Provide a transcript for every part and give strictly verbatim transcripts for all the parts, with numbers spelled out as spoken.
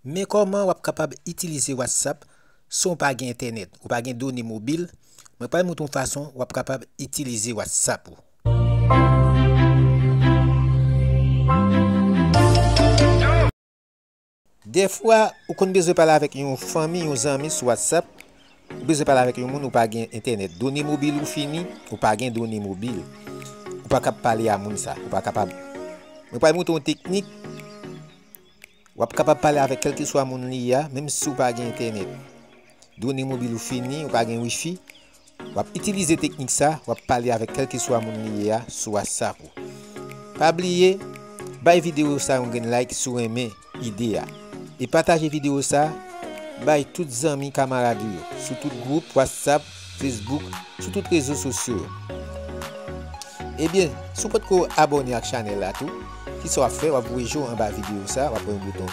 Men kòman w ap kapab itilize WhatsApp san w pa gen entènèt, ou pa gen done mobil. Mwen pral montre w fason w ap kapab itilize WhatsApp ou. Dèfwa, ou konn bezwen pale avèk yon fanmi, yon zanmi sou WhatsApp. Ou bezwen pale avèk yon moun, ou pa gen entènèt. Done mobil ou fini, ou pa gen done mobil. Ou pa kab pale a moun sa, ou pa kapab. Mwen pral montre w yon teknik. W ap kapab pale avèk kèlkeswa moun li ye a, menm si w pa gen entènèt. Done mobil ou fini, ou pa gen wifi. W ap itilize teknik sa, w ap pale avèk kèlkeswa moun li ye a sou WhatsApp ou. Pa bliye, bay videyo sa yon grenn like si w renmen ide a. E pataje videyo sa bay tout zanmi kamarad ou yo, sou tout gwoup WhatsApp, Facebook, sou tout rezo sosyo yo. Ebyen, si w potko abòne ak chanèl la tou, kisa w ap fè? W ap voye je w anba videyo sa, w ap wè yon bouton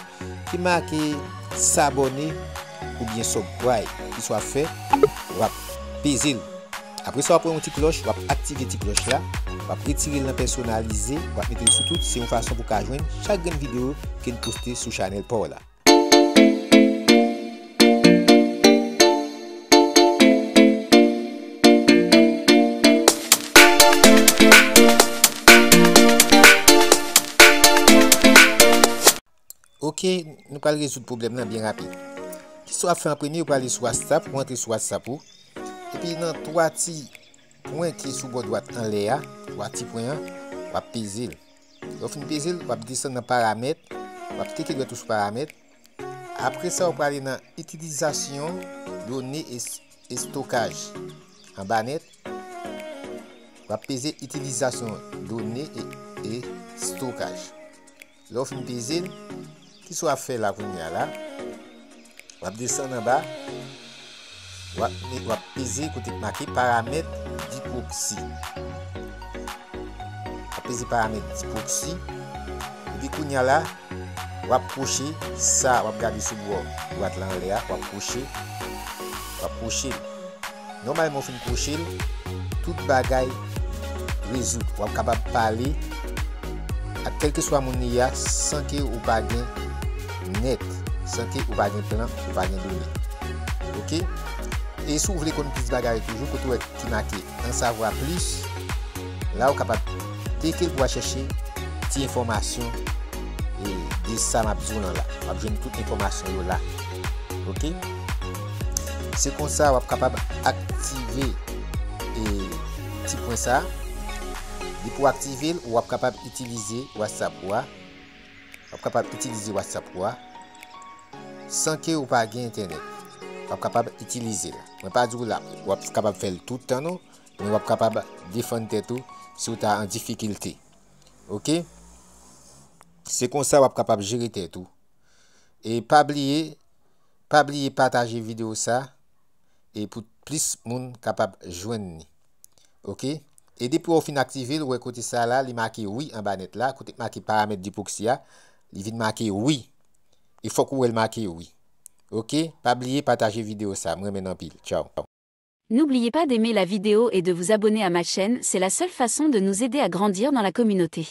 ki make s'abonner oubyen subscribe. Kisa w ap fè? W ap peze l. Apre sa, w ap wè yon ti klòch, w ap aktive ti klòch la, w ap retire l nan pèsonalize, w ap mete l sou tout, se yon fason pou w ka jwenn chak grenn videyo ke n poste sou chanèl pa w la. Ok, nou pral rezoud pwoblèm nan byen rapid. Kisa w ap fè an premye? Ou prale sou WhatsApp, ou antre sou WhatsApp ou. Epi nan twa ti pwen ki sou bò dwat anlè a, twa ti pwen an, w ap peze l. Lè w fin peze l, w ap desann nan paramèt, w ap teke dwèt ou sou paramèt. Apre sa, ou prale nan itilizasyon done e, estokaj. Anba nèt, w ap peze itilizasyon done e, e estokaj. Lè w fin peze l, kisa w ap fè la kounye a la? W ap desann anba, w ap, w ap peze kote k make paramèt di pwoksi. W ap peze paramèt di pwoksi. Epi kounye a la, w ap kwoche sa, w ap gade sou bò dwat la anlè a, w ap kwoche, w ap kwoche l. Nòmalman, w fin kwoche l, tout bagay rezoud. W ap kapab pale ak kèlkeswa moun li ye a san ke ou pa gen nèt, san ke ou pa gen plan, ou pa gen done. Ok? E si w vle konn plis bagay toujou, kote w wè ki make en savoir plus, la ou kapab klike pou w al chèche ti enfòmasyon e de sa m ap di w lan la. W ap jwenn tout enfòmasyon yo la. Ok? Se konsa w ap kapab aktive e ti pwen sa. Depi w aktive l, w ap kapab itilize WhatsApp ou a. W ap kapab itilize WhatsApp ou a san ke ou pa gen entènèt. W ap kapab itilize l. Mwen pa di w la, w ap kapab fè l tout tan non, men w ap kapab defann tèt ou si w ta an difikilte. Ok? Se konsa w ap kapab jere tèt ou. E pa bliye, pa bliye pataje videyo sa e pou plis moun kapab jwenn li. Ok? E depi w fin aktive l, ou wè kote sa la, li make wi anba nèt la, kote k make paramèt di pwoksi a, li vin make wi. E fòk ou wè l make wi. Ok? Pa bliye pataje videyo sa, m renmen n anpil. Tchaw. N'oubliez pas d'aimer la vidéo et de vous abonner à ma chaîne, c'est la seule façon de nous aider à grandir dans la communauté.